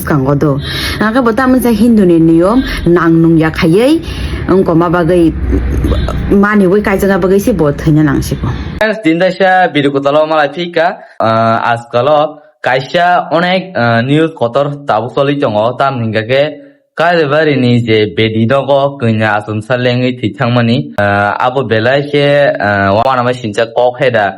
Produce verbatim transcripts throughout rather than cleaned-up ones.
Bwskango do. Hwnkhe bo tamoni sa Hindu ni niyom nang nung ya khaiwi wngkoma bagwi maniwi kaijakna bagwi se bo thwina nang sigo. Guys, din daisa video kotalo malai phika, ah, ajkalo kaisa onek, ah, news kotor tabuk choli tongo, tamni hwnkha khe Kalibari ni je bedi nogo kanya achomsa lengwi thwi thangmani, ah, abo belai khe, ah, uanama sincha kok hai da.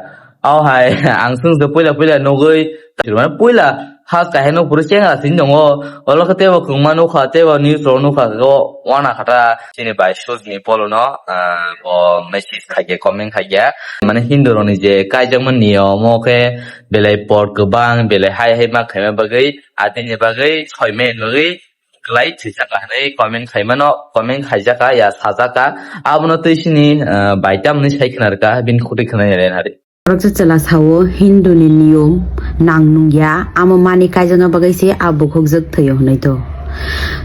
Aw hai, ang swngchar puila puila nugwi, mane puila has kaheno phuru chengra sini tongo, olo khe teibo kwngma nukha, teibo news rok nukha, o wana khata chini bai Sujni Polo no, ah, o message khaikhe, comment khaikhe, mane Hindu rokni je kaijakma niyom o khe belai por kwbang, belai hai hai ma khaima bagwi, atini bagwi, soi meni bagwi, Kwlai thwijaka hwnwi comment khaimano, comment khaijaka ya sajaka, abono twi sini, ah, bai tamni sai khna rwkha, bini khutui khna ya ren hari. Borok se chwla sao, Hindu ni niyom nang nung ya, amo mani kaijakna bagwi se a bukhuk jwk thwio hwnwi to.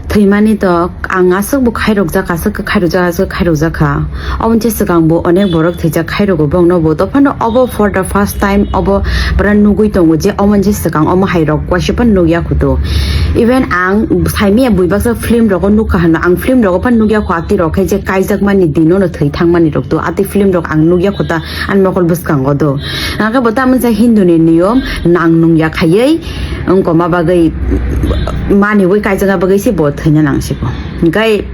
Thwimani to ang aswk bo khairokjak, aswk khairokjak, aswk khairokjak kha. Oboni se swkang bo onek borok thwijak khairogo bongno bo, to phano obo for the first time obo bwrano nugwi tongo je omo je swkang omo hai rok waisa phano nukya khuto. Even ang saimanya bui baksa film rogo nukha hwnba, ang film rogo phano nukya kho atwi rok khe je kaijakmani dino no thwi thangmani rok to, atwi film rok ang nukya kho ta ani mokol bwskango do. Hwnkhe bo tamoni sa Hindu ni niyom nang nung ya khaiwi wngkoma bagwi maniwi kaijakna bagwi se bo thwina nang sigo. Hwnkhe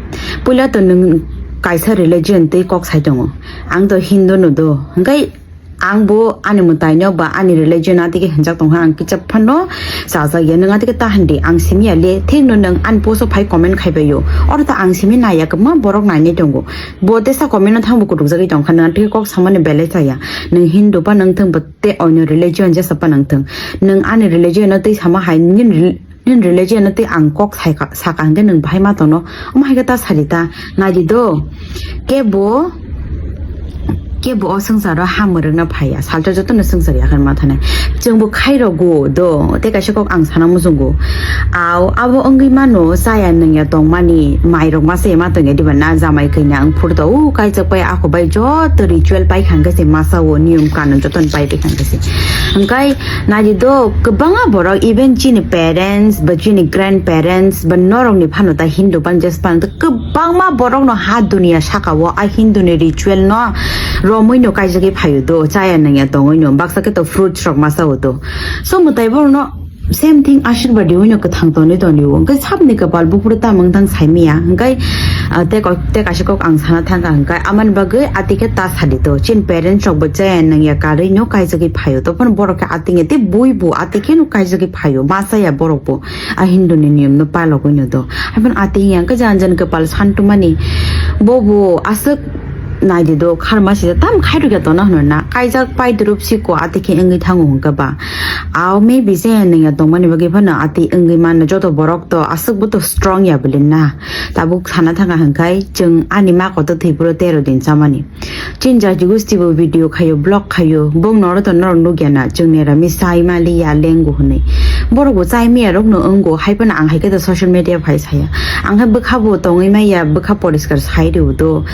puila to nwng kaisa religion twi kok sai tongo. Ang to Hindu no do. Hwnkhe ang bo ani mwtai no ba ani religion atike hwnjak tongkha, ang kicha phano chajak ya. Nwng atike ta hwndi, ang simi ya le. Thik no nwng ani post o phai comment khai bai o. Oro ta ang simi nai ya, kwbangma borok nai nai tongo. Bo tesa comment no thang bo kutuk jagwi tongkha, nwng atike kok samani belai cha ya. Nwng Hindu pa nwng thung ba te onyo religion jesa pa nwng thung. Nwng ani religion no twi sama hai, nini rel-, nini religion no twi ang kok sai ka, saka hwnkhe nwng bahai ma tono. Omo hai khe ta sadi ta, nai di do. Kebo, kebo o swngcharo ha mwrwkna phaiya. Salsa jotono swngchar ya khe ma thanai. Chwng bo khai rok go do. Tei kaisa kok ang sana muchungo. Ao, abo wngwi mano chaya nungya tongmani, mai rok ma se ma tongya diba na, jamai kanya ang phuru to, u kaijak pai ako bai joto ritual pai khang khe se masa o niyom kanun jotono pai pai khang khe se. Hwnkhe nai di do, kwbangma borok, even chini parents ba chini grandparents ba norok ni phano ta Hindu ban jes pan kwbangma borok no ha dunia saka o a Hindu ni ritual no romwi no kaijagwi phaio do, chaya nungya tongwi no, baksa khe to fruits rok masa o do. So mwtai borok no same thing ashirbad riwi no kwthang tonwi tonwi o. Hwnkhe sabni kwpal buphuru ta mwng thang saimaya. Hwnkhe, ah, tei kok, tei kaisa kok ang sana thangkha hwnkhe, amani bagwi atike ta sadi to. Chini parents rok bo chaya nungya karwi no kaijagwi phaio. Tophano borok khe atingya tei bui bo atike no kaijagwi phaio. Ma chaya borok bo. A Hindu ni niyom no palogwi no do. Haibano atingya hwnkhe jan jan kwpal santumani. Bo bo aswk Nai di do, kharma sida tam khai rwkya tona hwnwi na. Kaijak pai durup siko ati khe wngwi thango hwnkhe ba. Ao maybe je nungya tongmani bagwi phano ati wngwi mano. Joto borok to aswk bo to strong ya bwlwi na. Tabuk sana thangkha hwnkhai chwng ani ma koto thwi phuru tero din chamani. Chini jati gusti bo video khaio, vlog khaio. Bong noro to norok nukya na. Chwng nera mi sai mali ya lengo hwnwi. Borok bo chai miya rok no wngo. Hai phano ang hai khe to social media phai saya. Ang khe bwkha bo tongwi maya, bwkha poriskar sai rw do.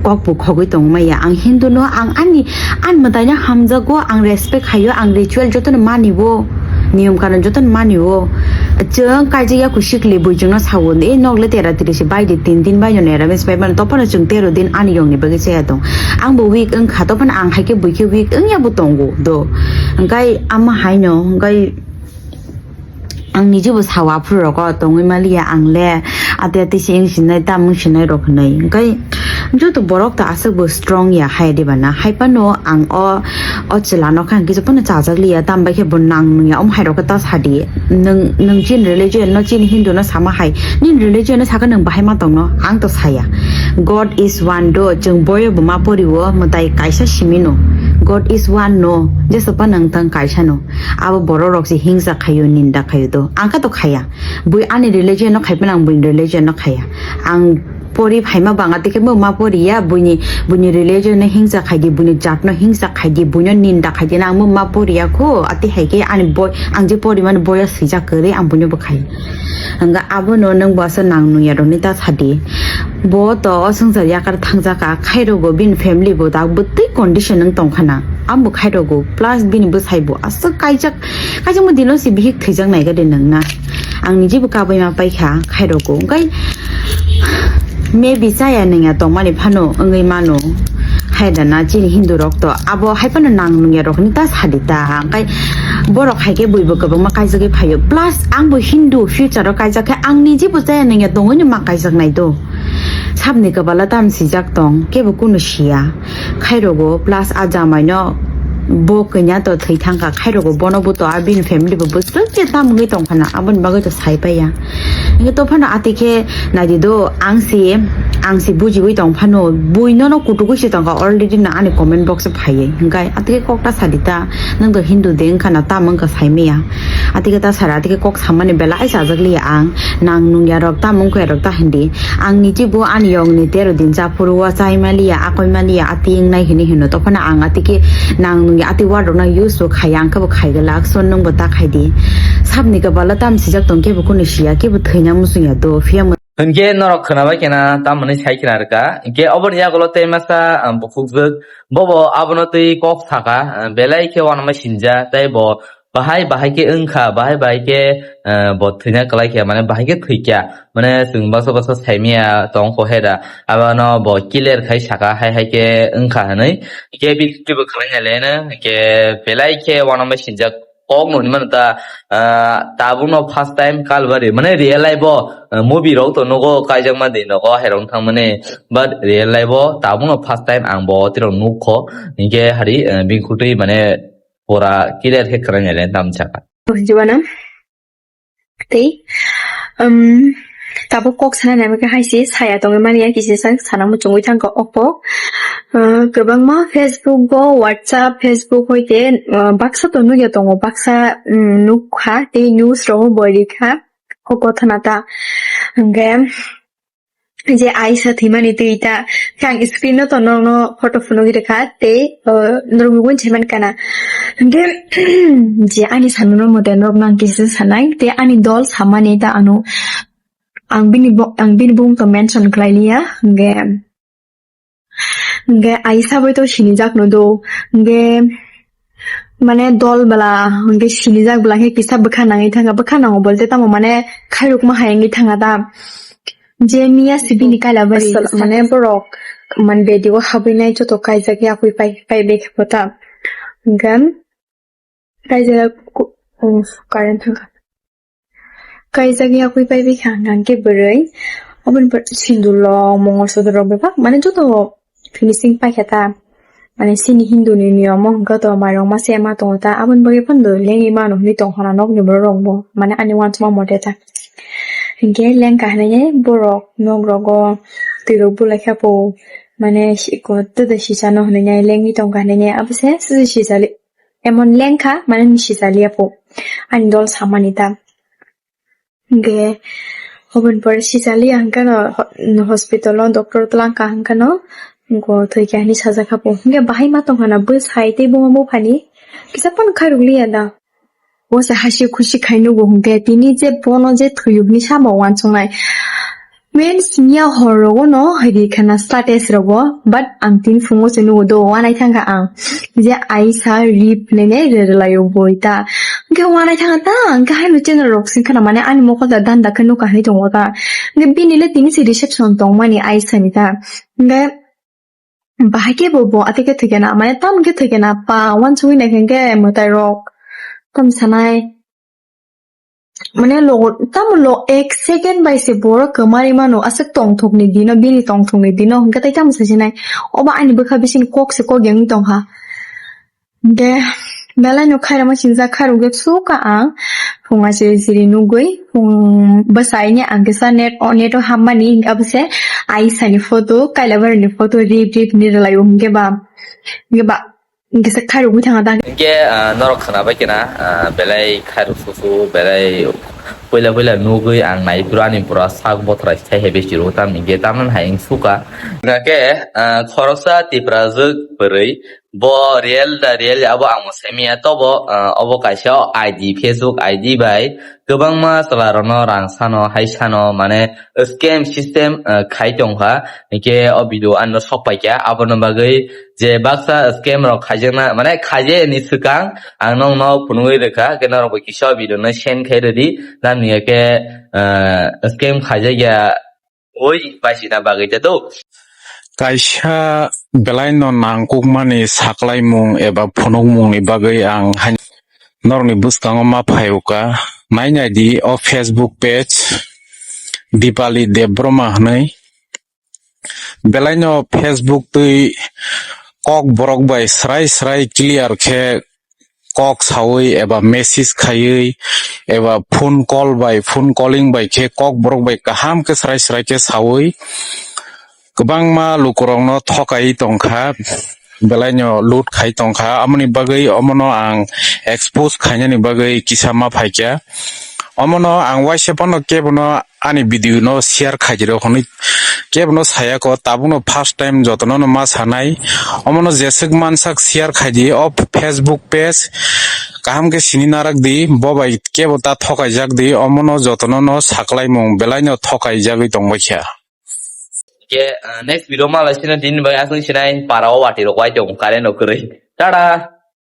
Kok bo khogwi tongmaya. Ang Hindu no, ang ani, ani mwtai no hamjago, ang respect khaio, ang ritual joto no mani o, niyom kanon joto no mani o. Chwng kaijak ya kusikli bui chwng no sao, e nok le tera tiri se bai di, tin din bai no nera mes bai mano, tophano chwng tero din ani yong ni bagwi chaya tong. Ang bo weak wng kha, tophano ang hai khe bui khe weak wng ya bo tongo do. Hwnkhe ama hai no, hwnkhe Ang niji bo sao aphuru rogo tongwi maliya ang le ati ati se wng sinai tam wng sinai rok hinui. Hwnkhe joto borok to aswk bo strong ya hai diba na. Hai phano ang o, o chwla no khe ang kisa phano chajak liya, tam bai khe bo nang nung ya. Omo hai rok khe ta sadi. Nwng, nwng chini religion no, chini Hindu no sama hai. Nini religion no sakhe nwng bahai ma tong no? Ang to saya. God is one do, chwng boyo bo ma pori o, mwtai kaisa simi no. God is one no, jesu phano nwng tang kaisa no. Abo borok rok se hingsa khaio, ninda khaio do. Ang kha to khaya. Bui ani religion no khai phano ang buini religion no khaya. Ang pori phaima banga tei khe bo ma pori ya, buini, buini religion no hingsa khai di, buini jat no hingsa khai di, buino ninda khai di, nang bo ma pori ya kho, ati hai khe ani boy, ang je pori mani boyo swijak kwrwi, ang buino bo khai. Hwnkhe abono nwng bo aswk nang nung ya rwni ta sadi. Bo to o swngchar yakar thangjak kha, khairokgo bini family bo dak bwtwi condition wng tong khana. Amo khairokgo plus bini bwsai bo aswk kaijak, kaijakma dino se bihik thwijak nai gade nwng na. Ang ni jibo kabui ma paikha, khairokgo. Hwnkhe maybe chaya nungya tongmani phano wngwi mano. Hai da na chini Hindu rok to abo hai phano nang nungya rok ni ta sadi ta. Hwnkhe borok hai khe buibo kwbangma kaijagwi phaio. Plus ang bo Hindu future o kaijak khe ang ni jibo chaya nungya tongwi no ma kaijak nai do. Sabni kwbala tam sijak tong, kebo kunu siya. Khairogo plus a jamaino bo kanya to thwi thangkha, khairogo bono bo to a bini family bo bwswk je tam wngwi tongkha na, aboni bagwi to sai paiya. Hwnkhe to phano atwi khe naidi do, ang si, ang si bujiwi tong phano, bui nono kutukwi se tongkha already na ani comment box o phaiwi. Hwnkhe atwi khe kok ta sadi ta, nwng to Hindu de wngkha na, tam wngkha sai maya. Atike ta sara, atike kok samani belai chajak liya ang. Nang nungya rok ta mungkha rok ta hindi. Ang ni jibo ani yong ni tero din cha phuru wa chai maliya, akoi maliya, ati wngnai hini hino. Tophana ang atike nang nungya ati word rok na use bo khaya, ang khe bo khai glak. So nwng bo ta khai di. Sabni kwbala tam sijak tong khe bo kunu siya, khe bo thwina muchung ya do. Phiya mo- Hwnkhe norok khwnabai khena tamoni sai khna rwkha. Hwnkhe oboni yagulo tei masa, ah, bukhukjwk. Bobo abono twi kok saka, ah, belai khe uanama sinja. Tei bo bahai bahai khe wngkha, bahai bahai khe, eh, bo thwina kwlai khe, mane bahai khe thwikya, mane chwng baksa baksa saimaya tong kho heda, abono bo clear khai saka hai hai khe wngkha hwnwi, khe bini twibo khwlai nai le hwnkhe belai khe uanama sinjak kok noni mano ta, ah, tabukno first time kalbari, mane real life o, ah, movie rok to nugo kaijakma di nogo hai rok thangmani, but real life o tabukno first time ang bo tirok nukho, hinkhe hari, eh, bini khutwi mane pura clear khe khwlai nai le tam saka. Jibana. Tei, um, tabuk kok sana nai khe hai se saya tongwi mani ya kisa sa sana muchungwi thangkha o kok. Uh, kwbangma Facebook o, WhatsApp, Facebook hoite, uh, baksa to nugya tongo, baksa, um, nukha tei news rogo bo rikha o kothana ta. Hwnkhe, je Aisa thwimani twi ta, khe ang screen no to norokno photo phunugwi rwkha tei, uh, norok nugwi se mankha na. Hwnkhe, je ani sanmano mote norokno ang kisa sanai tei ani dol samani ta ano, ang bini bo-, ang bini bumung to mention khlai liya, hwnkhe, hwnkhe Aisa bai to sinijak no do, hwnkhe mane dol bwla, hwnkhe sinijak bwla khe kisa bwkha nangwi thangkha, bwkha nango bolte tamo mane khairokma hai wngwi thangkha ta. Je miya si bini kaila bari. Asal, mane borok man bedi o habwi nai joto kaijak yakwi pai, pai bai khe bo ta. Hwnkhe kaijak ku-, um, current thangkha. Kaijak yakwi pai bai kha hwnkhe bwrwi. Oboni pore sindur rok, mongol sudur rok bebak mane joto finishing paikha ta. Mane chini Hindu ni niyom o hwnkhe to mairok masa ma tongo ta, aboni bagwi phano lengwi mano hinwi tongkha na nokni borok rok bo, mane ani uansukma mote ta. Hinkhe lengkha hinwi borok nok rogo twi rok bulai kha po, mane si-, ko-, twi twi sisa no hinwi lengwi tongkha hinwi abo se sisa sisa li-, emon lengkha mane ni sisa liya po ani dol samani ta. Hwnkhe oboni pore sisa liya hwnkhe no ho-, hospital o doctor twlang kha hwnkhe no, hwnkhe thwi kha hinwi sajak kha po. Hwnkhe bahai ma tongkha na bwsai tei buma buphani kisa phano khairok liya da. O se hasi khusi khai nugo hwnkhe tini je bono je thwiyuk ni sama uansuknai. Means miya hor rogo no hidi khana status rogo, but ang tini phungo se nugo do, uanai thangkha ang. Je Aisa rip nene rerelai o boi ta. Hwnkhe uanai thangkha ta, hwnkhe haino channel rok sing khana mane ani mokol da danda khe nukha hinwi tongo ta. Hwnkhe bini le tini se reception tongmani Aisa ni ta. Hwnkhe bahai khe bo, bo atike thwikhe na, mane tam khe thwikhe na, pa uansugwi naikhe hwnkhe mwtai rok tam sanai. Mane logo, tamo lo ek second bai se borok kwmari mano, aswk tongthokni dino, bini tongthokni dino, hwnkhe tai tamo sasinai. Obo ani bwkha bising kok se kok yang tongkha. Hwnkhe belai no khairokma sinjak khairok de suka ang. Phunga se siri nugwi, phung bwsai ni ang kisa net, o net o hammani, abo se Aisa ni photo, Kailabar ni photo, rip rip ni rwlai o hwnkhe ba, hwnkhe ba, Hwnkhe se khairokgwi thangna ta. Hwnkhe, ah, norok khwnabai kena, ah, belai khairok susu, belai puila puila nugwi ang nai phuru ani pura sak bothrai sai hai besi rw tam hwnkhe tamni hai wng suka. Hwnkhe, ah, khoroksa Tiprajwk bwrwi bo real da real abo ang mwsai manya tobo, ah, obo kaisa I D, Facebook I D bai kwbangma chwla rokno rang sano hai sano mane scam system, ah, khai tongkha. Hwnkhe o video ano sok paikha, aboni bagwi je baksa scam rok khaijakna, mane khaijak ni swkang ang nokno phunugwi rwkha, hwnkhe norok bo kisa o video no send khai rwdi. Tamni hwnkhe, ah, scam khaijak ya, oi, paisina bagwi te do. Kaisa belai no nangkukmani saklaimung eba phunukmungni bagwi ang hai norokni bwskango ma phaio ka. Nai nai di o Facebook page Dipali Debbarma hwnwi. Belai no Facebook twi kok borok bai srai srai clear khe kok saui eba message khaiwi eba phone call bai, phone calling bai khe kok borok bai kaham khe srai srai khe saui kwbangma lukurokno thokai tongkha, belaino loot khai tongkha. Amoni bagwi omono ang expose khainani bagwi kisa ma phaikha. Omono ang waisa phano kebono ani video no share khaijirok hwnwi kebono sayako, tabukno first time jotono no ma sanai. Omono jeswk mansak share khaidi o Facebook page, kaham khe sini narak di, bo bai kebo ta thokaijak di, omono jotono no saklaimung belaino thokaijagwi tongbaikha. Ke, ah, next video ma lai sina din bai aswng sinai para o wati rok wai tong current o kwrwi. Tada!